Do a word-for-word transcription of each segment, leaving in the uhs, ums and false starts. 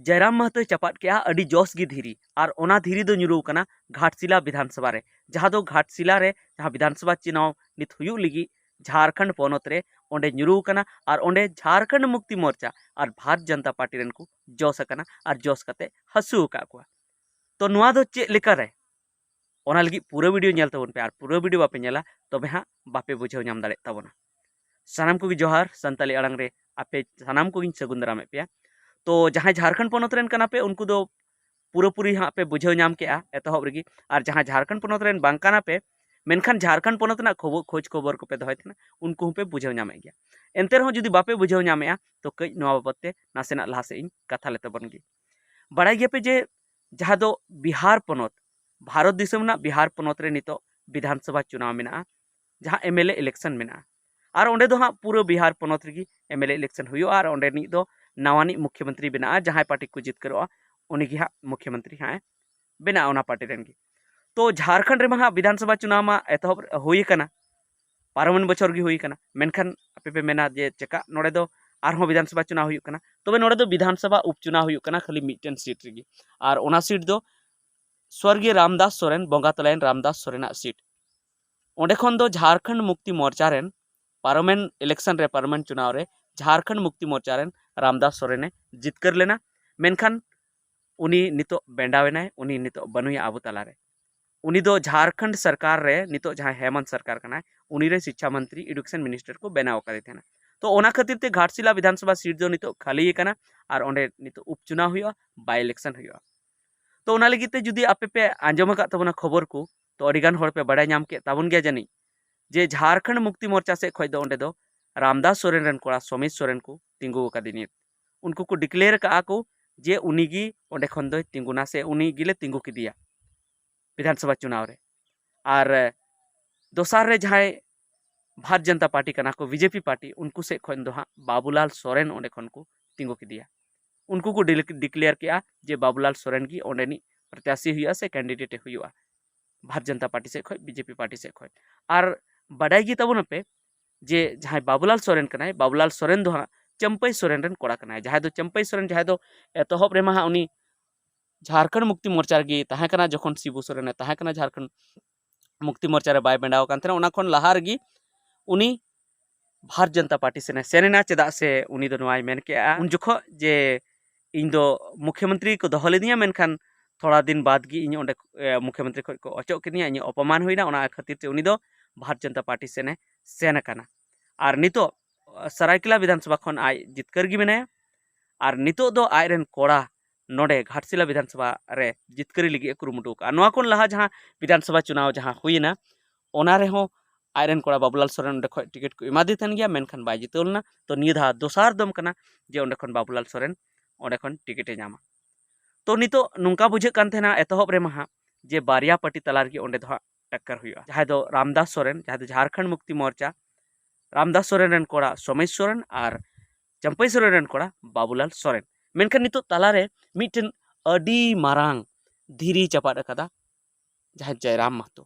ᱡᱟᱭᱨᱟᱢ ᱢᱟᱦᱟᱛᱚᱭ ᱪᱟᱯᱟᱫ ᱠᱮᱜᱼᱟ ᱟᱹᱰᱤ ᱡᱚᱥ ᱜᱮ ᱫᱷᱤᱨᱤ, ᱟᱨ ᱚᱱᱟ ᱫᱷᱤᱨᱤ ᱫᱚ ᱧᱩᱨᱩ ᱟᱠᱟᱱᱟ ᱜᱷᱟᱴᱥᱤᱞᱟ ᱵᱤᱫᱷᱟᱱ ᱥᱚᱵᱷᱟ ᱨᱮ, ᱡᱟᱦᱟᱸ ᱫᱚ ᱜᱷᱟᱴᱥᱤᱞᱟ ᱨᱮ ᱡᱟᱦᱟᱸ ᱵᱤᱫᱷᱟᱱ ᱥᱚᱵᱷᱟ ᱪᱩᱱᱟᱣ ᱱᱤᱛ ᱦᱩᱭᱩᱜ ᱞᱟᱹᱜᱤᱫ ᱡᱷᱟᱲᱠᱷᱚᱸᱰ ᱯᱚᱱᱚᱛ ᱨᱮ, ᱚᱸᱰᱮ ᱧᱩᱨᱩ ᱟᱠᱟᱱᱟ᱾ ᱟᱨ ᱚᱸᱰᱮ ᱡᱷᱟᱲᱠᱷᱚᱸᱰ ᱢᱩᱠᱛᱤ ᱢᱳᱨᱪᱟ ᱟᱨ ᱵᱷᱟᱨᱚᱛ ᱡᱚᱱᱚᱛᱟ ᱯᱟᱨᱴᱤ ᱨᱮᱱ ᱠᱚ ᱡᱚᱥ ᱟᱠᱟᱱᱟ ᱟᱨ ᱡᱚᱥ ᱠᱟᱛᱮ ᱦᱟᱹᱥᱩ ᱟᱠᱟᱫ ᱠᱚᱣᱟ᱾ ᱛᱚ ᱱᱚᱣᱟ ᱫᱚ ᱪᱮᱫ ᱞᱮᱠᱟᱨᱮ? ᱚᱱᱟ ᱞᱟᱹᱜᱤᱫ ᱯᱩᱨᱟᱹ ᱵᱷᱤᱰᱤᱭᱳ ᱧᱮᱞ ᱛᱟᱵᱚᱱ ᱯᱮ, ᱟᱨ ᱯᱩᱨᱟᱹ ᱵᱷᱤᱰᱤᱭᱳ ᱵᱟᱯᱮ ᱧᱮᱞᱟ ᱛᱚᱵᱮ ᱦᱟᱸᱜ ᱵᱟᱯᱮ ᱵᱩᱡᱷᱟᱹᱣ ᱧᱟᱢ ᱫᱟᱲᱮᱭᱟᱜ ᱛᱟᱵᱚᱱᱟ᱾ ᱥᱟᱱᱟᱢ ᱠᱚᱜᱮ ᱡᱚᱦᱟᱨ, ᱥᱟᱱᱛᱟᱞᱤ ᱟᱲᱟᱝ ᱨᱮ ᱟᱯᱮ ᱥᱟᱱᱟᱢ ᱠᱚᱜᱮᱧ ᱥᱟᱹᱜᱩᱱ ᱫᱟᱨᱟᱢᱮᱫ ᱯᱮᱭᱟ᱾ ᱛᱚ ᱡᱟᱦᱟᱸᱭ ᱡᱷᱟᱲᱠᱷᱚᱸᱰ ᱯᱚᱱᱚᱛ ᱨᱮᱱ ᱠᱟᱱᱟ ᱯᱮ, ᱩᱱᱠᱩ ᱫᱚ ᱯᱩᱨᱟᱹᱯᱩᱨᱤ ᱦᱟᱸᱜ ᱯᱮ ᱵᱩᱡᱷᱟᱹᱣ ᱧᱟᱢ ᱠᱮᱜᱼᱟ ᱮᱛᱚᱦᱚᱵ ᱨᱮᱜᱮ, ᱟᱨ ᱡᱟᱦᱟᱸᱭ ᱡᱷᱟᱲᱠᱷᱚᱸᱰ ᱯᱚᱱᱚᱛ ᱨᱮᱱ ᱵᱟᱝ ᱠᱟᱱᱟ ᱯᱮ, ᱢᱮᱱᱠᱷᱟᱱ ᱡᱷᱟᱲᱠᱷᱚᱸᱰ ᱯᱚᱱᱚᱛ ᱨᱮᱱᱟᱜ ᱠᱷᱚᱵᱚᱨ, ᱠᱷᱳᱡᱽ ᱠᱷᱚᱵᱚᱨ ᱠᱚᱯᱮ ᱫᱚᱦᱚᱭ ᱛᱟᱦᱮᱱᱟ, ᱩᱱᱠᱩ ᱦᱚᱸᱯᱮ ᱵᱩᱡᱷᱟᱹᱣ ᱧᱟᱢᱮᱫ ᱜᱮᱭᱟ᱾ ᱮᱱᱛᱮ ᱨᱮᱦᱚᱸ ᱡᱩᱫᱤ ᱵᱟᱯᱮ ᱵᱩᱡᱷᱟᱹᱣ ᱧᱟᱢᱮᱫᱼᱟ, ᱛᱚ ᱠᱟᱹᱡ ᱱᱚᱣᱟ ᱵᱟᱵᱚᱫ ᱛᱮ ᱱᱟᱥᱮᱱᱟᱜ ᱞᱟᱦᱟ ᱥᱮᱫ ᱤᱧ ᱠᱟᱛᱷᱟ ᱞᱮ ᱛᱟᱵᱚᱱ ᱜᱮ᱾ ᱵᱟᱲᱟᱭ ᱜᱮᱭᱟᱯᱮ ᱡᱮ ᱡᱟᱦᱟᱸ ᱫᱚ ᱵᱤᱦᱟᱨ ᱯᱚᱱᱚᱛ, ᱵᱷᱟᱨᱚᱛ ᱫᱤᱥᱚᱢ ᱨᱮᱱᱟᱜ ᱵᱤᱦᱟᱨ ᱯᱚᱱᱚᱛ ᱨᱮ ᱱᱤᱛᱚᱜ ᱵᱤᱫᱷᱟᱱ ᱥᱚᱵᱷᱟ ᱪᱩᱱᱟᱣ ᱢᱮᱱᱟᱜᱼᱟ, ᱡᱟᱦᱟᱸ ᱮᱢ ᱮᱞ ᱮ ᱤᱞᱮᱠᱥᱚᱱ ᱢᱮᱱᱟᱜᱼᱟ᱾ ᱟᱨ ᱚᱸᱰᱮ ᱫᱚ ᱦᱟᱸᱜ ᱯᱩᱨᱟᱹ ᱵᱤᱦᱟᱨ ᱯᱚᱱᱚᱛ ᱨᱮᱜᱮ ᱮᱢ ᱮᱞ ᱮ ᱤᱞᱮᱠᱥᱚᱱ ᱦᱩᱭᱩᱜᱼᱟ, ᱟᱨ ᱚᱸᱰᱮᱱᱤᱡ ᱫᱚ ᱱᱟᱣᱟᱱᱤᱡ ᱢᱩᱠᱷᱭᱚᱢᱚᱱᱛᱨᱤ ᱵᱮᱱᱟᱜᱼᱟ, ᱡᱟᱦᱟᱸᱭ ᱯᱟᱨᱴᱤ ᱠᱚ ᱡᱤᱛᱠᱟᱹᱨᱚᱜᱼᱟ, ᱩᱱᱤ ᱜᱮ ᱦᱟᱸᱜ ᱢᱩᱠᱷᱭᱚᱢᱚᱱᱛᱨᱤ ᱦᱟᱸᱜ ᱮ ᱵᱮᱱᱟᱜᱼᱟ ᱚᱱᱟ ᱯᱟᱨᱴᱤ ᱨᱮᱱ ᱜᱮ᱾ ᱛᱚ ᱡᱷᱟᱲᱠᱷᱚᱸᱰ ᱨᱮᱢᱟ ᱦᱟᱸᱜ ᱵᱤᱫᱷᱟᱱ ᱥᱚᱵᱷᱟ ᱪᱩᱱᱟᱣ ᱢᱟ ᱮᱛᱚᱦᱚᱵ ᱦᱩᱭ ᱟᱠᱟᱱᱟ, ᱯᱟᱨᱚᱢᱮᱱ ᱵᱚᱪᱷᱚᱨ ᱜᱮ ᱦᱩᱭ ᱟᱠᱟᱱᱟ, ᱢᱮᱱᱠᱷᱟᱱ ᱟᱯᱮ ᱯᱮ ᱢᱮᱱᱟ ᱡᱮ ᱪᱮᱠᱟ ᱱᱚᱰᱮ ᱫᱚ ᱟᱨᱦᱚᱸ ᱵᱤᱫᱷᱟᱱ ᱥᱚᱵᱷᱟ ᱪᱩᱱᱟᱣ ᱦᱩᱭᱩᱜ ᱠᱟᱱᱟ? ᱛᱚᱵᱮ ᱱᱚᱰᱮ ᱫᱚ ᱵᱤᱫᱷᱟᱱ ᱥᱚᱵᱷᱟ ᱩᱯᱪᱩᱱᱟᱣ ᱦᱩᱭᱩᱜ ᱠᱟᱱᱟ ᱠᱷᱟᱹᱞᱤ ᱢᱤᱫᱴᱮᱱ ᱥᱤᱴ ᱨᱮᱜᱮ, ᱟᱨ ᱚᱱᱟ ᱥᱤᱴ ᱫᱚ ᱥᱣᱚᱨᱜᱤᱭᱚ ᱨᱟᱢᱫᱟᱥ ᱥᱚᱨᱮᱱ, ᱵᱚᱸᱜᱟ ᱛᱟᱞᱟᱭᱮᱱ ᱨᱟᱢᱫᱟᱥ ᱥᱚᱨᱮᱱᱟᱜ ᱥᱤᱴ᱾ ᱚᱸᱰᱮ ᱠᱷᱚᱱ ᱫᱚ ᱡᱷᱟᱲᱠᱷᱚᱸᱰ ᱢᱩᱠᱛᱤ ᱢᱳᱨᱪᱟ ᱨᱮᱱ ᱯᱟᱨᱚᱢᱮᱱ ᱤᱞᱮᱠᱥᱚᱱ ᱨᱮ, ᱯᱟᱨᱚᱢᱮᱱ ᱪᱩᱱᱟᱣ ᱨᱮ ᱡᱷᱟᱲᱠᱷᱚᱸᱰ ᱢᱩᱠᱛᱤ ᱢᱳᱨᱪᱟ ᱨᱮᱱ ᱨᱟᱢᱫᱟᱥ ᱥᱚᱨᱮᱱᱮ ᱡᱤᱛᱠᱟᱹᱨ ᱞᱮᱱᱟ, ᱢᱮᱱᱠᱷᱟᱱ ᱩᱱᱤ ᱱᱤᱛᱚᱜ ᱵᱮᱸᱰᱟᱣ ᱮᱱᱟᱭ, ᱩᱱᱤ ᱱᱤᱛᱚᱜ ᱵᱟᱹᱱᱩᱭᱟ ᱟᱵᱚ ᱛᱟᱞᱟᱨᱮ᱾ ᱩᱱᱤ ᱫᱚ ᱡᱷᱟᱲᱠᱷᱚᱸᱰ ᱥᱚᱨᱠᱟᱨ ᱨᱮ ᱱᱤᱛᱚᱜ ᱡᱟᱦᱟᱸᱭ ᱦᱮᱢᱚᱱᱛ ᱥᱚᱨᱠᱟᱨ ᱠᱟᱱᱟᱭ, ᱩᱱᱤ ᱨᱮ ᱥᱤᱪᱪᱷᱟ ᱢᱚᱱᱛᱨᱤ, ᱮᱰᱩᱠᱮᱥᱚᱱ ᱢᱤᱱᱤᱥᱴᱟᱨ ᱠᱚ ᱵᱮᱱᱟᱣ ᱟᱠᱟᱫᱮ ᱛᱟᱦᱮᱱᱟ᱾ ᱛᱚ ᱚᱱᱟ ᱠᱷᱟᱹᱛᱤᱨ ᱛᱮ ᱜᱷᱟᱴᱥᱤᱞᱟ ᱵᱤᱫᱷᱟᱱ ᱥᱚᱵᱷᱟ ᱥᱤᱴ ᱫᱚ ᱱᱤᱛᱚᱜ ᱠᱷᱟᱹᱞᱤ ᱟᱠᱟᱱᱟ, ᱟᱨ ᱚᱸᱰᱮ ᱱᱤᱛᱚᱜ ᱩᱯᱪᱩᱱᱟᱣ ᱦᱩᱭᱩᱜᱼᱟ, ᱵᱟᱭ ᱤᱞᱮᱠᱥᱚᱱ ᱦᱩᱭᱩᱜᱼᱟ᱾ ᱛᱚ ᱚᱱᱟ ᱞᱟᱹᱜᱤᱫ ᱛᱮ ᱡᱩᱫᱤ ᱟᱯᱮ ᱯᱮ ᱟᱸᱡᱚᱢ ᱟᱠᱟᱫ ᱛᱟᱵᱚᱱᱟ ᱠᱷᱚᱵᱚᱨ ᱠᱚ, ᱛᱚ ᱟᱹᱰᱤ ᱜᱟᱱ ᱦᱚᱲ ᱯᱮ ᱵᱟᱲᱟᱭ ᱧᱟᱢ ᱠᱮᱫ ᱛᱟᱵᱚᱱ ᱜᱮᱭᱟ ᱡᱟᱹᱱᱤᱡ, ᱡᱮ ᱡᱷᱟᱲᱠᱷᱚᱸᱰ ᱢᱩᱠᱛᱤ ᱢᱳᱨᱪᱟ ᱥᱮᱫ ᱠᱷᱚᱱ ᱫᱚ ᱚᱸᱰᱮ ᱫᱚ ᱨᱟᱢᱫᱟᱥ ᱥᱚᱨᱮᱱ ᱨᱮᱱ ᱠᱚᱲᱟ ᱥᱚᱢᱤᱨ ᱥᱚᱨᱮᱱ ᱠᱚ ᱛᱤᱸᱜᱩ ᱟᱠᱟᱫᱮ ᱱᱤᱛ᱾ ᱩᱱᱠᱩ ᱠᱚ ᱰᱤᱠᱞᱮᱭᱟᱨ ᱟᱠᱟᱫᱼᱟ ᱠᱚ ᱡᱮ ᱩᱱᱤ ᱜᱮ ᱚᱸᱰᱮ ᱠᱷᱚᱱ ᱫᱚᱭ ᱛᱤᱸᱜᱩᱱᱟ, ᱥᱮ ᱩᱱᱤ ᱜᱮᱞᱮ ᱛᱤᱸᱜᱩ ᱠᱮᱫᱮᱭᱟ ᱵᱤᱫᱷᱟᱱ ᱥᱚᱵᱷᱟ ᱪᱩᱱᱟᱣ ᱨᱮ᱾ ᱟᱨ ᱫᱚᱥᱟᱨ ᱨᱮ ᱡᱟᱦᱟᱸᱭ ᱵᱷᱟᱨᱚᱛ ᱡᱚᱱᱚᱛᱟ ᱯᱟᱨᱴᱤ ᱠᱟᱱᱟ ᱠᱚ, ᱵᱤ ᱡᱮ ᱯᱤ ᱯᱟᱨᱴᱤ, ᱩᱱᱠᱩ ᱥᱮᱫ ᱠᱷᱚᱱ ᱫᱚ ᱦᱟᱸᱜ ᱵᱟᱵᱩᱞᱟᱞ ᱥᱚᱨᱮᱱ ᱚᱸᱰᱮ ᱠᱷᱚᱱ ᱠᱚ ᱛᱤᱸᱜᱩ ᱠᱮᱫᱮᱭᱟ᱾ ᱩᱱᱠᱩ ᱠᱚ ᱰᱤᱞ-, ᱰᱤᱠᱞᱮᱭᱟᱨ ᱠᱮᱜᱼᱟ ᱡᱮ ᱵᱟᱵᱩᱞᱟᱞ ᱥᱚᱨᱮᱱ ᱜᱮ ᱚᱸᱰᱮᱱᱤᱡ ᱯᱨᱚᱛᱭᱟᱥᱤ ᱦᱩᱭᱩᱜᱼᱟ ᱥᱮ ᱠᱮᱱᱰᱤᱰᱮᱴ ᱮ ᱦᱩᱭᱩᱜᱼᱟ ᱵᱷᱟᱨᱚᱛ ᱡᱚᱱᱚᱛᱟ ᱯᱟᱨᱴᱤ ᱥᱮᱫ ᱠᱷᱚᱱ, ᱵᱤ ᱡᱮ ᱯᱤ ᱯᱟᱨᱴᱤ ᱥᱮᱫ ᱠᱷᱚᱱ᱾ ᱟᱨ ᱵᱟᱰᱟᱭ ᱜᱮ ᱛᱟᱵᱚᱱᱟᱯᱮ ᱡᱮ ᱡᱟᱦᱟᱸᱭ ᱵᱟᱵᱩᱞᱟᱞ ᱥᱚᱨᱮᱱ ᱠᱟᱱᱟᱭ, ᱵᱟᱵᱩᱞᱟᱞ ᱥᱚᱨᱮᱱ ᱫᱚ ᱦᱟᱸᱜ ᱪᱟᱹᱢᱯᱟᱹᱭ ᱥᱚᱨᱮᱱ ᱨᱮᱱ ᱠᱚᱲᱟ ᱠᱟᱱᱟᱭ, ᱡᱟᱦᱟᱸᱭ ᱫᱚ ᱪᱟᱹᱢᱯᱟᱹᱭ ᱥᱚᱨᱮᱱ, ᱡᱟᱦᱟᱸᱭ ᱫᱚ ᱮᱛᱚᱦᱚᱵ ᱨᱮᱢᱟ ᱦᱟᱸᱜ ᱩᱱᱤ ᱡᱷᱟᱲᱠᱷᱚᱸᱰ ᱢᱩᱠᱛᱤ ᱢᱳᱨᱪᱟ ᱨᱮᱜᱮ ᱛᱟᱦᱮᱸ ᱠᱟᱱᱟ, ᱡᱚᱠᱷᱚᱱ ᱥᱤᱵᱩ ᱥᱚᱨᱮᱱᱮ ᱛᱟᱦᱮᱸ ᱠᱟᱱᱟ ᱡᱷᱟᱲᱠᱷᱚᱸᱰ ᱢᱩᱠᱛᱤ ᱢᱳᱨᱪᱟ ᱨᱮ ᱵᱟᱭ ᱵᱮᱸᱰᱟᱣ ᱟᱠᱟᱱ ᱛᱟᱦᱮᱱᱟ, ᱚᱱᱟ ᱠᱷᱚᱱ ᱞᱟᱦᱟ ᱨᱮᱜᱮ ᱩᱱᱤ ᱵᱷᱟᱨᱚᱛ ᱡᱚᱱᱚᱛᱟ ᱯᱟᱨᱴᱤ ᱥᱮᱱᱮ ᱥᱮᱱ ᱮᱱᱟ᱾ ᱪᱮᱫᱟᱜ ᱥᱮ ᱩᱱᱤ ᱫᱚ ᱱᱚᱣᱟᱭ ᱢᱮᱱ ᱠᱮᱜᱼᱟ ᱩᱱ ᱡᱚᱠᱷᱚᱱ ᱡᱮ ᱤᱧ ᱫᱚ ᱢᱩᱠᱷᱭᱚᱢᱚᱱᱛᱨᱤ ᱠᱚ ᱫᱚᱦᱚ ᱞᱤᱫᱤᱧᱟ, ᱢᱮᱱᱠᱷᱟᱱ ᱛᱷᱚᱲᱟ ᱫᱤᱱ ᱵᱟᱫᱽ ᱜᱮ ᱤᱧ ᱚᱸᱰᱮ, ᱮ, ᱢᱩᱠᱷᱭᱚᱢᱚᱱᱛᱨᱤ ᱠᱷᱚᱱ ᱠᱚ ᱚᱪᱚᱜ ᱠᱤᱫᱤᱧᱟ, ᱤᱧᱟᱹᱜ ᱚᱯᱚᱢᱟᱱ ᱦᱩᱭᱱᱟ, ᱚᱱᱟ ᱠᱷᱟᱹᱛᱤᱨ ᱛᱮ ᱩᱱᱤ ᱫᱚ ᱵᱷᱟᱨᱚᱛ ᱡᱚᱱᱚᱛᱟ ᱯᱟᱨᱴᱤ ᱥᱮᱱᱮ ᱥᱮᱱ ᱟᱠᱟᱱᱟ᱾ ᱟᱨ ᱱᱤᱛᱚᱜ, ᱟ, ᱥᱟᱨᱟᱭᱠᱮᱞᱟ ᱵᱤᱫᱷᱟᱱ ᱥᱚᱵᱷᱟ ᱠᱷᱚᱱ ᱟᱡ ᱡᱤᱛᱠᱟᱹᱨ ᱜᱮ ᱢᱮᱱᱟᱭᱟ᱾ ᱟᱨ ᱱᱤᱛᱚᱜ ᱫᱚ ᱟᱡ ᱨᱮᱱ ᱠᱚᱲᱟ ᱱᱚᱰᱮ ᱜᱷᱟᱴᱥᱤᱞᱟ ᱵᱤᱫᱷᱟᱱ ᱥᱚᱵᱷᱟ ᱨᱮ ᱡᱤᱛᱠᱟᱹᱨᱤ ᱞᱟᱹᱜᱤᱫ ᱮ ᱠᱩᱨᱩᱢᱩᱴᱩ ᱟᱠᱟᱫᱼᱟ᱾ ᱱᱚᱣᱟ ᱠᱷᱚᱱ ᱞᱟᱦᱟ ᱡᱟᱦᱟᱸ ᱵᱤᱫᱷᱟᱱ ᱥᱚᱵᱷᱟ ᱪᱩᱱᱟᱣ ᱡᱟᱦᱟᱸ ᱦᱩᱭᱮᱱᱟ, ᱚᱱᱟ ᱨᱮᱦᱚᱸ ᱟᱡ ᱨᱮᱱ ᱠᱚᱲᱟ ᱵᱟᱵᱩᱞᱟᱞ ᱥᱚᱨᱮᱱ ᱚᱸᱰᱮ ᱠᱷᱚᱱ ᱴᱤᱠᱤᱴ ᱠᱚ ᱮᱢᱟᱫᱮ ᱛᱟᱦᱮᱱ ᱜᱮᱭᱟ, ᱢᱮᱱᱠᱷᱟᱱ ᱵᱟᱭ ᱡᱤᱛᱟᱹᱣ ᱞᱮᱱᱟ᱾ ᱛᱚ ᱱᱤᱭᱟᱹ ᱫᱷᱟᱣ ᱫᱚᱥᱟᱨ ᱫᱚᱢ ᱠᱟᱱᱟ ᱡᱮ ᱚᱸᱰᱮ ᱠᱷᱚᱱ ᱵᱟᱵᱩᱞᱟᱞ ᱥᱚᱨᱮᱱ ᱚᱸᱰᱮ ᱠᱷᱚᱱ ᱴᱤᱠᱤᱴ ᱮ ᱧᱟᱢᱟ᱾ ᱛᱚ ᱱᱤᱛᱚᱜ ᱱᱚᱝᱠᱟ ᱵᱩᱡᱷᱟᱹᱜ ᱠᱟᱱ ᱛᱟᱦᱮᱱᱟ ᱮᱛᱚᱦᱚᱵ ᱨᱮᱢᱟ ᱦᱟᱸᱜ ᱡᱮ ᱵᱟᱨᱭᱟ ᱯᱟᱨᱴᱤ ᱛᱟᱞᱟ ᱨᱮᱜᱮ ᱚᱸᱰᱮ ᱫᱚ ᱦᱟᱸᱜ ᱴᱟᱠᱠᱟᱨ ᱦᱩᱭᱩᱜᱼᱟ, ᱡᱟᱦᱟᱸᱭ ᱫᱚ ᱨᱟᱢᱫᱟᱥ ᱥᱚᱨᱮᱱ, ᱡᱟᱦᱟᱸᱭ ᱫᱚ ᱡᱷᱟᱲᱠᱷᱚᱸᱰ ᱢᱩᱠᱛᱤ ᱢᱳᱨᱪᱟ, ᱨᱟᱢᱫᱟᱥ ᱥᱚᱨᱮᱱ ᱨᱮᱱ ᱠᱚᱲᱟ ᱥᱚᱢᱮᱥ ᱥᱚᱨᱮᱱ ᱟᱨ ᱪᱟᱢᱯᱟᱹᱭ ᱥᱚᱨᱮᱱ ᱨᱮᱱ ᱠᱚᱲᱟ ᱵᱟᱵᱩᱞᱟᱞ ᱥᱚᱨᱮᱱ᱾ ᱢᱮᱱᱠᱷᱟᱱ ᱱᱤᱛᱚᱜ ᱛᱟᱞᱟᱨᱮ ᱢᱤᱫᱴᱮᱱ ᱟᱹᱰᱤ ᱢᱟᱨᱟᱝ ᱫᱷᱤᱨᱤ ᱪᱟᱯᱟᱫ ᱟᱠᱟᱫᱟ, ᱡᱟᱦᱟᱸᱭ ᱡᱚᱭᱨᱟᱢ ᱢᱟᱦᱟᱛᱚ᱾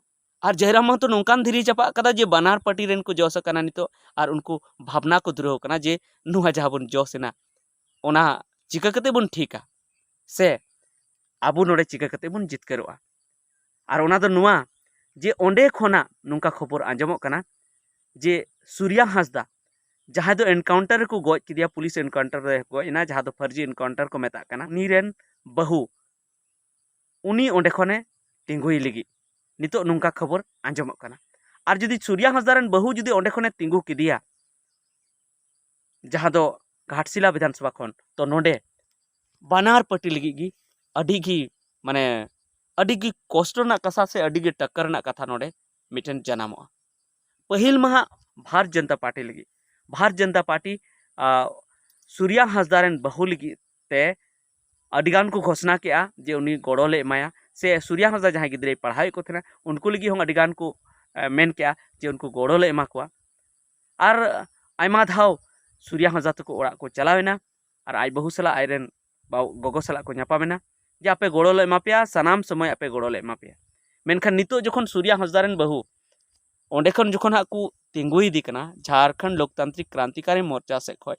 ᱟᱨ ᱡᱚᱭᱨᱟᱢ ᱢᱟᱦᱟᱛᱚ ᱱᱚᱝᱠᱟᱱ ᱫᱷᱤᱨᱤ ᱪᱟᱯᱟᱫ ᱟᱠᱟᱫᱟ ᱡᱮ ᱵᱟᱱᱟᱨ ᱯᱟᱨᱴᱤ ᱨᱮᱱ ᱠᱚ ᱡᱚᱥ ᱟᱠᱟᱱᱟ ᱱᱤᱛᱚᱜ, ᱟᱨ ᱩᱱᱠᱩ ᱵᱷᱟᱵᱽᱱᱟ ᱠᱚ ᱫᱷᱩᱨᱟᱹᱣ ᱟᱠᱟᱱᱟ ᱡᱮ ᱱᱚᱣᱟ ᱡᱟᱦᱟᱸ ᱵᱚᱱ ᱡᱚᱥ ᱮᱱᱟ, ᱚᱱᱟ ᱪᱤᱠᱟᱹ ᱠᱟᱛᱮ ᱵᱚᱱ ᱴᱷᱤᱠᱟ, ᱥᱮ ᱟᱵᱚ ᱱᱚᱰᱮ ᱪᱤᱠᱟᱹ ᱠᱟᱛᱮ ᱵᱚᱱ ᱡᱤᱛᱠᱟᱹᱨᱚᱜᱼᱟ᱾ ᱟᱨ ᱚᱱᱟ ᱫᱚ ᱱᱚᱣᱟ ᱡᱮ ᱚᱸᱰᱮ ᱠᱷᱚᱱᱟᱜ ᱱᱚᱝᱠᱟ ᱠᱷᱚᱵᱚᱨ ᱟᱸᱡᱚᱢᱚᱜ ᱠᱟᱱᱟ ᱡᱮ ᱥᱩᱨᱭᱟ ᱦᱟᱸᱥᱫᱟ, ᱡᱟᱦᱟᱸᱭ ᱫᱚ ᱮᱱᱠᱟᱣᱩᱱᱴᱟᱨ ᱨᱮᱠᱚ ᱜᱚᱡ ᱠᱮᱫᱮᱭᱟ, ᱯᱩᱞᱤᱥ ᱮᱱᱠᱟᱣᱩᱱᱴᱟᱨ ᱨᱮ ᱜᱚᱡ ᱮᱱᱟ, ᱡᱟᱦᱟᱸ ᱫᱚ ᱯᱷᱟᱹᱨᱡᱤ ᱮᱱᱠᱟᱣᱩᱱᱴᱟᱨ ᱠᱚ ᱢᱮᱛᱟᱜ ᱠᱟᱱᱟ, ᱩᱱᱤ ᱨᱮᱱ ᱵᱟᱹᱦᱩ, ᱩᱱᱤ ᱚᱸᱰᱮ ᱠᱷᱚᱱᱮ ᱛᱤᱸᱜᱩᱭ ᱞᱟᱹᱜᱤᱫ ᱱᱤᱛᱚᱜ ᱱᱚᱝᱠᱟ ᱠᱷᱚᱵᱚᱨ ᱟᱸᱡᱚᱢᱚᱜ ᱠᱟᱱᱟ᱾ ᱟᱨ ᱡᱩᱫᱤ ᱥᱩᱨᱭᱟ ᱦᱟᱸᱥᱫᱟ ᱨᱮᱱ ᱵᱟᱹᱦᱩ ᱡᱩᱫᱤ ᱚᱸᱰᱮ ᱠᱷᱚᱱᱮ ᱛᱤᱸᱜᱩ ᱠᱮᱫᱮᱭᱟ, ᱡᱟᱦᱟᱸ ᱫᱚ ᱜᱷᱟᱴᱥᱤᱞᱟ ᱵᱤᱫᱷᱟᱱ ᱥᱚᱵᱷᱟ ᱠᱷᱚᱱ, ᱛᱚ ᱱᱚᱰᱮ ᱵᱟᱱᱟᱨ ᱯᱟᱨᱴᱤ ᱞᱟᱹᱜᱤᱫ ᱜᱮ ᱟᱹᱰᱤ ᱜᱮ, ᱢᱟᱱᱮ, ᱟᱹᱰᱤ ᱜᱮ ᱠᱚᱥᱴᱚ ᱨᱮᱱᱟᱜ ᱠᱟᱛᱷᱟ ᱥᱮ ᱟᱹᱰᱤ ᱜᱮ ᱴᱟᱠᱠᱟᱨ ᱨᱮᱱᱟᱜ ᱠᱟᱛᱷᱟ ᱱᱚᱰᱮ ᱢᱤᱫᱴᱮᱱ ᱡᱟᱱᱟᱢᱚᱜᱼᱟ᱾ ᱯᱟᱹᱦᱤᱞ ᱢᱟ ᱦᱟᱸᱜ ᱵᱷᱟᱨᱚᱛ ᱡᱚᱱᱚᱛᱟ ᱯᱟᱨᱴᱤ ᱞᱟᱹᱜᱤᱫ, ᱵᱷᱟᱨᱚᱛ ᱡᱚᱱᱚᱛᱟ ᱯᱟᱨᱴᱤ, ᱟ, ᱥᱩᱨᱭᱟ ᱦᱟᱸᱥᱫᱟ ᱨᱮᱱ ᱵᱟᱹᱦᱩ ᱞᱟᱹᱜᱤᱫ ᱛᱮ ᱟᱹᱰᱤ ᱜᱟᱱ ᱠᱚ ᱜᱷᱳᱥᱱᱟ ᱠᱮᱜᱼᱟ ᱡᱮ ᱩᱱᱤ ᱜᱚᱲᱚ ᱞᱮ ᱮᱢᱟᱭᱟ, ᱥᱮ ᱥᱩᱨᱭᱟ ᱦᱟᱸᱥᱫᱟ ᱡᱟᱦᱟᱸᱭ ᱜᱤᱫᱽᱨᱟᱹᱭ ᱯᱟᱲᱦᱟᱣᱮᱫ ᱠᱚ ᱛᱟᱦᱮᱱᱟ, ᱩᱱᱠᱩ ᱞᱟᱹᱜᱤᱫ ᱦᱚᱸ ᱟᱹᱰᱤ ᱜᱟᱱ ᱠᱚ, ᱮ, ᱢᱮᱱ ᱠᱮᱜᱼᱟ ᱡᱮ ᱩᱱᱠᱩ ᱜᱚᱲᱚ ᱞᱮ ᱮᱢᱟ ᱠᱚᱣᱟ᱾ ᱟᱨ ᱟᱭᱢᱟ ᱫᱷᱟᱣ ᱥᱩᱨᱭᱟ ᱦᱟᱸᱥᱫᱟ ᱛᱟᱠᱚ ᱚᱲᱟᱜ ᱠᱚ ᱪᱟᱞᱟᱣ ᱮᱱᱟ ᱟᱨ ᱟᱡ ᱵᱟᱹᱦᱩ ᱥᱟᱞᱟᱜ ᱟᱡ ᱨᱮᱱ ᱵᱟ-, ᱜᱚᱜᱚ ᱥᱟᱞᱟᱜ ᱠᱚ ᱧᱟᱯᱟᱢ ᱮᱱᱟ ᱡᱮ ᱟᱯᱮ ᱜᱚᱲᱚ ᱞᱮ ᱮᱢᱟ ᱯᱮᱭᱟ, ᱥᱟᱱᱟᱢ ᱥᱚᱢᱚᱭ ᱟᱯᱮ ᱜᱚᱲᱚ ᱞᱮ ᱮᱢᱟ ᱯᱮᱭᱟ᱾ ᱢᱮᱱᱠᱷᱟᱱ ᱱᱤᱛᱚᱜ ᱡᱚᱠᱷᱚᱱ ᱥᱩᱨᱭᱟ ᱦᱟᱸᱥᱫᱟ ᱨᱮᱱ ᱵᱟᱹᱦᱩ ᱚᱸᱰᱮ ᱠᱷᱚᱱ ᱡᱚᱠᱷᱚᱱ ᱦᱟᱸᱜ ᱠᱚ ᱛᱤᱸᱜᱩᱭᱮᱫᱮ ᱠᱟᱱᱟ, ᱡᱷᱟᱲᱠᱷᱚᱸᱰ ᱞᱳᱠᱛᱟᱱᱛᱨᱤᱠ ᱠᱨᱟᱱᱛᱤᱠᱟᱨᱤ ᱢᱳᱨᱪᱟ ᱥᱮᱫ ᱠᱷᱚᱱ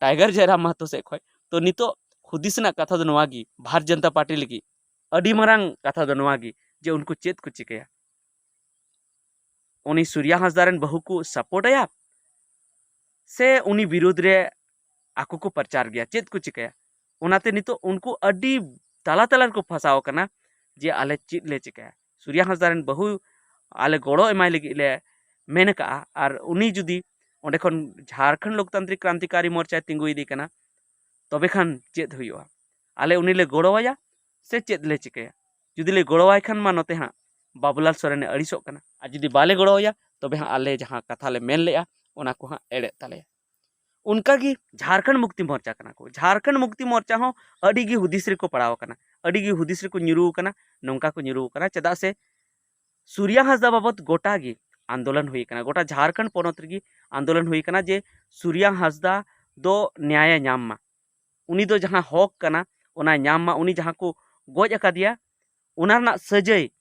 ᱴᱟᱭᱜᱟᱨ ᱡᱟᱭᱨᱟᱢ ᱢᱟᱦᱟᱛᱚ ᱥᱮᱫ ᱠᱷᱚᱱ᱾ ᱛᱚ ᱱᱤᱛᱚᱜ ᱦᱩᱫᱤᱥ ᱨᱮᱱᱟᱜ ᱠᱟᱛᱷᱟ ᱫᱚ ᱱᱚᱣᱟ ᱜᱮ, ᱵᱷᱟᱨᱚᱛ ᱡᱚᱱᱚᱛᱟ ᱯᱟᱨᱴᱤ ᱞᱟᱹᱜᱤᱫ ᱟᱹᱰᱤ ᱢᱟᱨᱟᱝ ᱠᱟᱛᱷᱟ ᱫᱚ ᱱᱚᱣᱟ ᱜᱮ ᱡᱮ ᱩᱱᱠᱩ ᱪᱮᱫ ᱠᱚ ᱪᱤᱠᱟᱹᱭᱟ᱾ ᱩᱱᱤ ᱥᱩᱨᱭᱟ ᱦᱟᱸᱥᱫᱟ ᱨᱮᱱ ᱵᱟᱹᱦᱩ ᱠᱚ ᱥᱟᱯᱳᱨᱴ ᱟᱭᱟ ᱥᱮ ᱩᱱᱤ ᱵᱤᱨᱩᱫᱽ ᱨᱮ ᱟᱠᱚ ᱠᱚ ᱯᱨᱚᱪᱟᱨ ᱜᱮᱭᱟ, ᱪᱮᱫ ᱠᱚ ᱪᱤᱠᱟᱹᱭᱟ? ᱚᱱᱟᱛᱮ ᱱᱤᱛᱚᱜ ᱩᱱᱠᱩ ᱟᱹᱰᱤ ᱛᱟᱞᱟ ᱛᱟᱞᱟ ᱨᱮᱠᱚ ᱯᱷᱟᱸᱥᱟᱣ ᱟᱠᱟᱱᱟ ᱡᱮ ᱟᱞᱮ ᱪᱮᱫ ᱞᱮ ᱪᱤᱠᱟᱹᱭᱟ᱾ ᱥᱩᱨᱭᱟ ᱦᱟᱸᱥᱫᱟ ᱨᱮᱱ ᱵᱟᱹᱦᱩ ᱟᱞᱮ ᱜᱚᱲᱚ ᱮᱢᱟᱭ ᱞᱟᱹᱜᱤᱫ ᱞᱮ ᱢᱮᱱ ᱟᱠᱟᱜᱼᱟ, ᱟᱨ ᱩᱱᱤ ᱡᱩᱫᱤ ᱚᱸᱰᱮ ᱠᱷᱚᱱ ᱡᱷᱟᱲᱠᱷᱚᱸᱰ ᱞᱳᱠᱛᱟᱱᱛᱨᱤᱠ ᱠᱨᱟᱱᱛᱤᱠᱟᱨᱤ ᱢᱳᱨᱪᱟᱭ ᱛᱤᱸᱜᱩ ᱤᱫᱤ ᱠᱟᱱᱟ, ᱛᱚᱵᱮ ᱠᱷᱟᱱ ᱪᱮᱫ ᱦᱩᱭᱩᱜᱼᱟ? ᱟᱞᱮ ᱩᱱᱤ ᱞᱮ ᱜᱚᱲᱚᱣᱟᱭᱟ ᱥᱮ ᱪᱮᱫ ᱞᱮ ᱪᱤᱠᱟᱹᱭᱟ? ᱡᱩᱫᱤ ᱞᱮ ᱜᱚᱲᱚᱣᱟᱭ ᱠᱷᱟᱱ ᱢᱟ ᱱᱚᱛᱮ ᱦᱟᱸᱜ ᱵᱟᱵᱩᱞᱟᱞ ᱥᱚᱨᱮᱱᱮ ᱟᱹᱲᱤᱥᱚᱜ ᱠᱟᱱᱟ, ᱟᱨ ᱡᱩᱫᱤ ᱵᱟᱞᱮ ᱜᱚᱲᱚᱣᱟᱭᱟ, ᱛᱚᱵᱮ ᱦᱟᱸᱜ ᱟᱞᱮ ᱡᱟᱦᱟᱸ ᱠᱟᱛᱷᱟ ᱞᱮ ᱢᱮᱱ ᱞᱮᱜᱼᱟ, ᱚᱱᱟ ᱠᱚ ᱦᱟᱸᱜ ᱮᱲᱮᱜ ᱛᱟᱞᱮᱭᱟ᱾ ᱚᱱᱠᱟ ᱜᱮ ᱡᱷᱟᱲᱠᱷᱚᱸᱰ ᱢᱩᱠᱛᱤ ᱢᱳᱨᱪᱟ ᱠᱟᱱᱟ ᱠᱚ᱾ ᱡᱷᱟᱲᱠᱷᱚᱸᱰ ᱢᱩᱠᱛᱤ ᱢᱳᱨᱪᱟ ᱦᱚᱸ ᱟᱹᱰᱤ ᱜᱮ ᱦᱩᱫᱤᱥ ᱨᱮᱠᱚ ᱯᱟᱲᱟᱣ ᱟᱠᱟᱱᱟ, ᱟᱹᱰᱤ ᱜᱮ ᱦᱩᱫᱤᱥ ᱨᱮᱠᱚ ᱧᱩᱨᱩ ᱟᱠᱟᱱᱟ᱾ ᱱᱚᱝᱠᱟ ᱠᱚ ᱧᱩᱨᱩ ᱟᱠᱟᱱᱟ ᱪᱮᱫᱟᱜ ᱥᱮ ᱥᱩᱨᱭᱟ ᱦᱟᱸᱥᱫᱟ ᱵᱟᱵᱚᱛ ᱜᱚᱴᱟ ᱜᱮ ᱟᱱᱫᱳᱞᱚᱱ ᱦᱩᱭ ᱟᱠᱟᱱᱟ, ᱜᱚᱴᱟ ᱡᱷᱟᱲᱠᱷᱚᱸᱰ ᱯᱚᱱᱚᱛ ᱨᱮᱜᱮ ᱟᱱᱫᱳᱞᱚᱱ ᱦᱩᱭ ᱟᱠᱟᱱᱟ ᱡᱮ ᱥᱩᱨᱭᱟ ᱦᱟᱸᱥᱫᱟ ᱫᱚ ᱱᱮᱭᱟᱭᱮ ᱧᱟᱢ ᱢᱟ, ᱩᱱᱤ ᱫᱚ ᱡᱟᱦᱟᱸ ᱦᱚᱠ ᱠᱟᱱᱟ ᱚᱱᱟᱭ ᱧᱟᱢ ᱢᱟ, ᱩᱱᱤ ᱡᱟᱦᱟᱸ ᱠᱚ ᱜᱚᱡ ᱟᱠᱟᱫᱮᱭᱟ ᱚᱱᱟ ᱨᱮᱱᱟᱜ ᱥᱟᱹᱡᱟᱹᱭ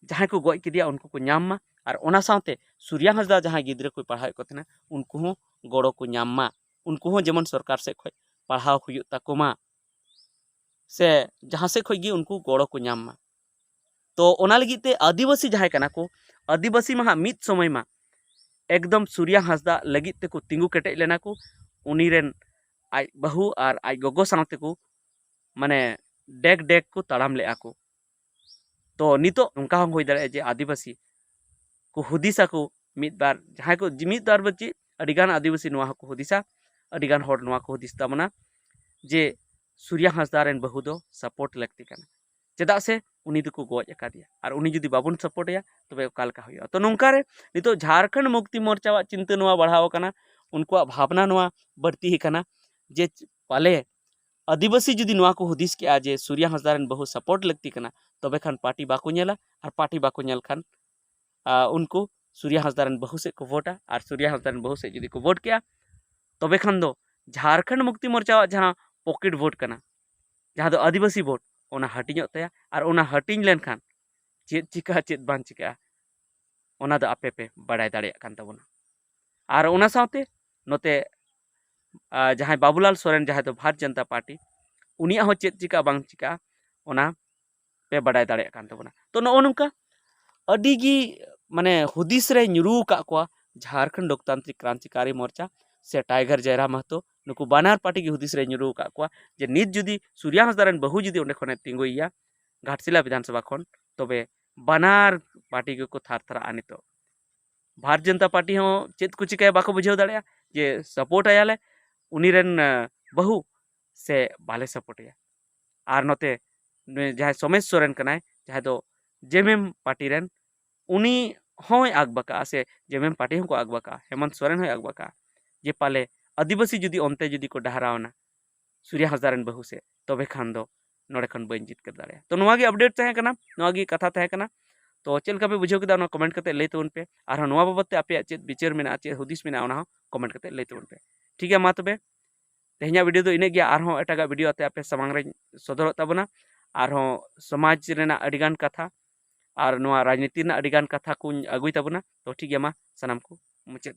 ᱡᱟᱦᱟᱸᱭ ᱠᱚ ᱜᱚᱡ ᱠᱮᱫᱮᱭᱟ ᱩᱱᱠᱩ ᱠᱚ ᱧᱟᱢ ᱢᱟ, ᱟᱨ ᱚᱱᱟ ᱥᱟᱶᱛᱮ ᱥᱩᱨᱭᱟ ᱦᱟᱸᱥᱫᱟ ᱡᱟᱦᱟᱸᱭ ᱜᱤᱫᱽᱨᱟᱹ ᱠᱚᱭ ᱯᱟᱲᱦᱟᱣᱮᱫ ᱠᱚ ᱛᱟᱦᱮᱱᱟ ᱩᱱᱠᱩ ᱦᱚᱸ ᱜᱚᱲᱚ ᱠᱚ ᱧᱟᱢ ᱢᱟ, ᱩᱱᱠᱩ ᱦᱚᱸ ᱡᱮᱢᱚᱱ ᱥᱚᱨᱠᱟᱨ ᱥᱮᱫ ᱠᱷᱚᱱ ᱯᱟᱲᱦᱟᱣ ᱦᱩᱭᱩᱜ ᱛᱟᱠᱚ ᱢᱟ, ᱥᱮ ᱡᱟᱦᱟᱸ ᱥᱮᱫ ᱠᱷᱚᱱ ᱜᱮ ᱩᱱᱠᱩ ᱜᱚᱲᱚ ᱠᱚ ᱧᱟᱢ ᱢᱟ᱾ ᱛᱚ ᱚᱱᱟ ᱞᱟᱹᱜᱤᱫ ᱛᱮ ᱟᱹᱫᱤᱵᱟᱹᱥᱤ ᱡᱟᱦᱟᱸᱭ ᱠᱟᱱᱟ ᱠᱚ, ᱟᱹᱫᱤᱵᱟᱹᱥᱤ ᱢᱟ ᱦᱟᱸᱜ ᱢᱤᱫ ᱥᱚᱢᱚᱭ ᱢᱟ ᱮᱠᱫᱚᱢ ᱥᱩᱨᱭᱟ ᱦᱟᱸᱥᱫᱟ ᱞᱟᱹᱜᱤᱫ ᱛᱮᱠᱚ ᱛᱤᱸᱜᱩ ᱠᱮᱴᱮᱡ ᱞᱮᱱᱟ ᱠᱚ, ᱩᱱᱤ ᱨᱮᱱ ᱟᱡ ᱵᱟᱹᱦᱩ ᱟᱨ ᱟᱡ ᱜᱚᱜᱚ ᱥᱟᱶ ᱛᱮᱠᱚ ᱢᱟᱱᱮ ᱰᱮᱠ ᱰᱮᱠ ᱠᱚ ᱛᱟᱲᱟᱢ ᱞᱮᱜᱼᱟ ᱠᱚ᱾ ᱛᱚ ᱱᱤᱛᱚᱜ ᱱᱚᱝᱠᱟ ᱦᱚᱸ ᱦᱩᱭ ᱫᱟᱲᱮᱭᱟᱜᱼᱟ ᱡᱮ ᱟᱹᱫᱤᱵᱟᱹᱥᱤ ᱠᱚ ᱦᱩᱫᱤᱥᱟᱠᱚ ᱢᱤᱫ ᱵᱟᱨ, ᱡᱟᱦᱟᱸᱭ ᱠᱚ ᱢᱤᱫ ᱵᱟᱨ ᱵᱚ ᱪᱮᱫ ᱟᱹᱰᱤᱜᱟᱱ ᱟᱹᱫᱤᱵᱟᱹᱥᱤ ᱱᱚᱣᱟ ᱦᱚᱸᱠᱚ ᱦᱩᱫᱤᱥᱟ, ᱟᱹᱰᱤᱜᱟᱱ ᱦᱚᱲ ᱱᱚᱣᱟ ᱠᱚ ᱦᱩᱫᱤᱥ ᱛᱟᱵᱚᱱᱟ ᱡᱮ ᱥᱩᱨᱭᱟ ᱦᱟᱸᱥᱫᱟ ᱨᱮᱱ ᱵᱟᱹᱦᱩ ᱫᱚ ᱥᱟᱯᱳᱨᱴ ᱞᱟᱹᱠᱛᱤ ᱠᱟᱱᱟ, ᱪᱮᱫᱟᱜ ᱥᱮ ᱩᱱᱤ ᱫᱚᱠᱚ ᱜᱚᱡ ᱟᱠᱟᱫᱮᱭᱟ, ᱟᱨ ᱩᱱᱤ ᱡᱩᱫᱤ ᱵᱟᱵᱚᱱ ᱥᱟᱯᱳᱨᱴ ᱮᱭᱟ ᱛᱚᱵᱮ ᱚᱠᱟ ᱞᱮᱠᱟ ᱦᱩᱭᱩᱜᱼᱟ? ᱛᱚ ᱱᱚᱝᱠᱟ ᱨᱮ ᱱᱤᱛᱚᱜ ᱡᱷᱟᱲᱠᱷᱚᱸᱰ ᱢᱩᱠᱛᱤ ᱢᱳᱨᱪᱟᱣᱟᱜ ᱪᱤᱱᱛᱟᱹ ᱱᱚᱣᱟ ᱵᱟᱲᱦᱟᱣ ᱟᱠᱟᱱᱟ, ᱩᱱᱠᱩᱣᱟᱜ ᱵᱷᱟᱵᱽᱱᱟ ᱱᱚᱣᱟ ᱵᱟᱹᱲᱛᱤ ᱟᱠᱟᱱᱟ ᱡᱮ ᱯᱟᱞᱮ ᱟᱹᱫᱤᱵᱟᱹᱥᱤ ᱡᱩᱫᱤ ᱱᱚᱣᱟ ᱠᱚ ᱦᱩᱫᱤᱥ ᱠᱮᱜᱼᱟ ᱡᱮ ᱥᱩᱨᱭᱟ ᱦᱟᱸᱥᱫᱟ ᱨᱮᱱ ᱵᱟᱹᱦᱩ ᱥᱟᱯᱳᱨᱴ ᱞᱟᱹᱠᱛᱤ ᱠᱟᱱᱟ, ᱛᱚᱵᱮ ᱠᱷᱟᱱ ᱯᱟᱨᱴᱤ ᱵᱟᱠᱚ ᱧᱮᱞᱟ, ᱟᱨ ᱯᱟᱨᱴᱤ ᱵᱟᱠᱚ ᱧᱮᱞ ᱠᱷᱟᱱ ᱟ, ᱩᱱᱠᱩ ᱥᱩᱨᱭᱟ ᱦᱟᱸᱥᱫᱟ ᱨᱮᱱ ᱵᱟᱹᱦᱩ ᱥᱮᱫ ᱠᱚ ᱵᱷᱳᱴᱟ, ᱟᱨ ᱥᱩᱨᱭᱟ ᱦᱟᱸᱥᱫᱟ ᱨᱮᱱ ᱵᱟᱹᱦᱩ ᱥᱮᱫ ᱡᱩᱫᱤ ᱠᱚ ᱵᱷᱳᱴ ᱠᱮᱜᱼᱟ, ᱛᱚᱵᱮ ᱠᱷᱟᱱ ᱫᱚ ᱡᱷᱟᱲᱠᱷᱚᱸᱰ ᱢᱩᱠᱛᱤ ᱢᱳᱨᱪᱟᱣᱟᱜ ᱡᱟᱦᱟᱸ ᱯᱚᱠᱮᱴ ᱵᱷᱳᱴ ᱠᱟᱱᱟ, ᱡᱟᱦᱟᱸ ᱫᱚ ᱟᱹᱫᱤᱵᱟᱹᱥᱤ ᱵᱷᱳᱴ, ᱚᱱᱟ ᱦᱟᱹᱴᱤᱧᱚᱜ ᱛᱟᱭᱟ᱾ ᱟᱨ ᱚᱱᱟ ᱦᱟᱹᱴᱤᱧ ᱞᱮᱱᱠᱷᱟᱱ ᱪᱮᱫ ᱪᱤᱠᱟᱹᱜᱼᱟ ᱪᱮᱫ ᱵᱟᱝ ᱪᱤᱠᱟᱹᱜᱼᱟ, ᱚᱱᱟ ᱫᱚ ᱟᱯᱮ ᱯᱮ ᱵᱟᱲᱟᱭ ᱫᱟᱲᱮᱭᱟᱜ ᱠᱟᱱ ᱛᱟᱵᱚᱱᱟ᱾ ᱟᱨ ᱚᱱᱟ ᱥᱟᱶᱛᱮ ᱱᱚᱛᱮ ᱟᱨ ᱡᱟᱦᱟᱸᱭ ᱵᱟᱵᱩᱞᱟᱞ ᱥᱚᱨᱮᱱ, ᱡᱟᱦᱟᱸᱭ ᱫᱚ ᱵᱷᱟᱨᱚᱛ ᱡᱚᱱᱚᱛᱟ ᱯᱟᱨᱴᱤ, ᱩᱱᱤᱭᱟᱜ ᱦᱚᱸ ᱪᱮᱫ ᱪᱤᱠᱟᱹᱜᱼᱟ ᱵᱟᱝ ᱪᱤᱠᱟᱹᱜᱼᱟ, ᱚᱱᱟ ᱯᱮ ᱵᱟᱰᱟᱭ ᱫᱟᱲᱮᱭᱟᱜ ᱠᱟᱱ ᱛᱟᱵᱚᱱᱟ᱾ ᱛᱚ, ᱱᱚᱜᱼᱚ ᱱᱚᱝᱠᱟ ᱟᱹᱰᱤ ᱜᱮ, ᱢᱟᱱᱮ, ᱦᱩᱫᱤᱥ ᱨᱮ ᱧᱩᱨᱩ ᱟᱠᱟᱫ ᱠᱚᱣᱟ ᱡᱷᱟᱲᱠᱷᱚᱸᱰ ᱞᱳᱠᱛᱟᱱᱛᱨᱤᱠ ᱠᱨᱟᱱᱛᱤᱠᱟᱨᱤ ᱢᱳᱨᱪᱟ ᱥᱮ ᱴᱟᱭᱜᱟᱨ ᱡᱟᱭᱨᱟ ᱢᱟᱦᱛᱚ᱾ ᱱᱩᱠᱩ ᱵᱟᱱᱟᱨ ᱯᱟᱨᱴᱤ ᱜᱮ ᱦᱩᱫᱤᱥ ᱨᱮ ᱧᱩᱨᱩ ᱟᱠᱟᱫ ᱠᱚᱣᱟ ᱡᱮ ᱱᱤᱛ ᱡᱩᱫᱤ ᱥᱩᱨᱭᱟ ᱦᱟᱸᱥᱫᱟ ᱨᱮᱱ ᱵᱟᱹᱦᱩ ᱡᱩᱫᱤ ᱚᱸᱰᱮ ᱠᱷᱚᱱᱮ ᱛᱤᱸᱜᱩᱭᱮᱭᱟ ᱜᱷᱟᱴᱥᱤᱞᱟ ᱵᱤᱫᱷᱟᱱ ᱥᱚᱵᱷᱟ ᱠᱷᱚᱱ, ᱛᱚᱵᱮ ᱵᱟᱱᱟᱨ ᱯᱟᱨᱴᱤ ᱜᱮᱠᱚ ᱛᱷᱟᱨ ᱛᱷᱟᱨᱟᱜᱼᱟ ᱱᱤᱛᱚᱜ᱾ ᱵᱷᱟᱨᱚᱛ ᱡᱚᱱᱚᱛᱟ ᱯᱟᱨᱴᱤ ᱦᱚᱸ ᱪᱮᱫ ᱠᱚ ᱪᱤᱠᱟᱹᱭᱟ ᱵᱟᱠᱚ ᱵᱩᱡᱷᱟᱹᱣ ᱫᱟᱲᱮᱭᱟᱜᱼᱟ ᱡᱮ ᱥᱟᱯᱳᱨᱴ ᱟᱭᱟᱞᱮ ᱩᱱᱤ ᱨᱮᱱ, ᱟᱸ, ᱵᱟᱹᱦᱩ ᱥᱮ ᱵᱟᱞᱮ ᱥᱟᱯᱳᱨᱴ ᱮᱭᱟ᱾ ᱟᱨ ᱱᱚᱛᱮ ᱱᱩᱭ ᱡᱟᱦᱟᱸᱭ ᱥᱳᱢᱮᱥ ᱥᱚᱨᱮᱱ ᱠᱟᱱᱟᱭ, ᱡᱟᱦᱟᱸᱭ ᱫᱚ ᱡᱮᱢᱮᱢ ᱯᱟᱨᱴᱤ ᱨᱮᱱ, ᱩᱱᱤ ᱦᱚᱸᱭ ᱟᱠᱵᱟᱠᱟᱜᱼᱟ ᱥᱮ ᱡᱮᱢᱮᱢ ᱯᱟᱨᱴᱤ ᱦᱚᱸᱠᱚ ᱟᱠᱵᱟᱠᱟᱜᱼᱟ, ᱦᱮᱢᱚᱱᱛ ᱥᱚᱨᱮᱱ ᱦᱚᱸᱭ ᱟᱠᱵᱟᱠᱟᱜᱼᱟ ᱡᱮ ᱯᱟᱞᱮ ᱟᱹᱫᱤᱵᱟᱹᱥᱤ ᱡᱩᱫᱤ ᱚᱱᱛᱮ ᱡᱩᱫᱤ ᱠᱚ ᱰᱟᱦᱟᱨᱟᱣᱱᱟ ᱥᱩᱨᱭᱟ ᱦᱟᱸᱥᱫᱟ ᱨᱮᱱ ᱵᱟᱹᱦᱩ ᱥᱮ, ᱛᱚᱵᱮ ᱠᱷᱟᱱ ᱫᱚ ᱱᱚᱰᱮ ᱠᱷᱚᱱ ᱵᱟᱹᱧ ᱡᱤᱛᱠᱟᱹᱨ ᱫᱟᱲᱮᱭᱟᱜᱼᱟ᱾ ᱛᱚ, ᱱᱚᱣᱟ ᱜᱮ ᱟᱯᱰᱮᱴ ᱛᱟᱦᱮᱸ ᱠᱟᱱᱟ, ᱱᱚᱣᱟ ᱜᱮ ᱠᱟᱛᱷᱟ ᱛᱟᱦᱮᱸ ᱠᱟᱱᱟ᱾ ᱛᱚ, ᱪᱮᱫ ᱞᱮᱠᱟ ᱯᱮ ᱵᱩᱡᱷᱟᱹᱣ ᱠᱮᱫᱟ, ᱚᱱᱟ ᱠᱚᱢᱮᱱᱴ ᱠᱟᱛᱮ ᱞᱟᱹᱭ ᱛᱟᱵᱚᱱ ᱯᱮ᱾ ᱟᱨᱦᱚᱸ ᱱᱚᱣᱟ ᱵᱟᱵᱚᱫ ᱛᱮ ᱟᱯᱮᱭᱟᱜ ᱪᱮᱫ ᱵᱤᱪᱟᱹᱨ ᱢᱮᱱᱟᱜᱼᱟ, ᱪᱮᱫ ᱦᱩᱫᱤᱥ ᱢᱮᱱᱟᱜᱼᱟ, ᱚᱱᱟ ᱦᱚᱸ ᱠᱚᱢᱮᱱᱴ ᱠᱟᱛᱮ ᱞᱟᱹᱭ ᱛᱟᱵᱚᱱ ᱯᱮ᱾ ᱴᱷᱤᱠ ᱜᱮᱭᱟ, ᱢᱟ ᱛᱚᱵᱮ, ᱛᱮᱦᱮᱧᱟᱜ ᱵᱷᱤᱰᱤᱭᱳ ᱫᱚ ᱤᱱᱟᱹᱜ ᱜᱮᱭᱟ᱾ ᱟᱨᱦᱚᱸ ᱮᱴᱟᱜᱟᱜ ᱵᱷᱤᱰᱤᱭᱳ ᱟᱛᱮ ᱟᱯᱮ ᱥᱟᱢᱟᱝ ᱨᱮᱧ ᱥᱚᱫᱚᱨᱚᱜ ᱛᱟᱵᱚᱱᱟ᱾ ᱟᱨᱦᱚᱸ ᱥᱚᱢᱟᱡᱽ ᱨᱮᱱᱟᱜ ᱟᱹᱰᱤᱜᱟᱱ ᱠᱟᱛᱷᱟ ᱟᱨ ᱱᱚᱣᱟ ᱨᱟᱡᱽᱱᱤᱛᱤ ᱨᱮᱱᱟᱜ ᱟᱹᱰᱤᱜᱟᱱ ᱠᱟᱛᱷᱟ ᱠᱚᱧ ᱟᱹᱜᱩᱭ ᱛᱟᱵᱚᱱᱟ᱾ ᱛᱚ, ᱴᱷᱤᱠ ᱜᱮᱭᱟ, ᱢᱟ ᱥᱟᱱᱟᱢ ᱠᱚ ᱢᱩᱪᱟᱹᱫ᱾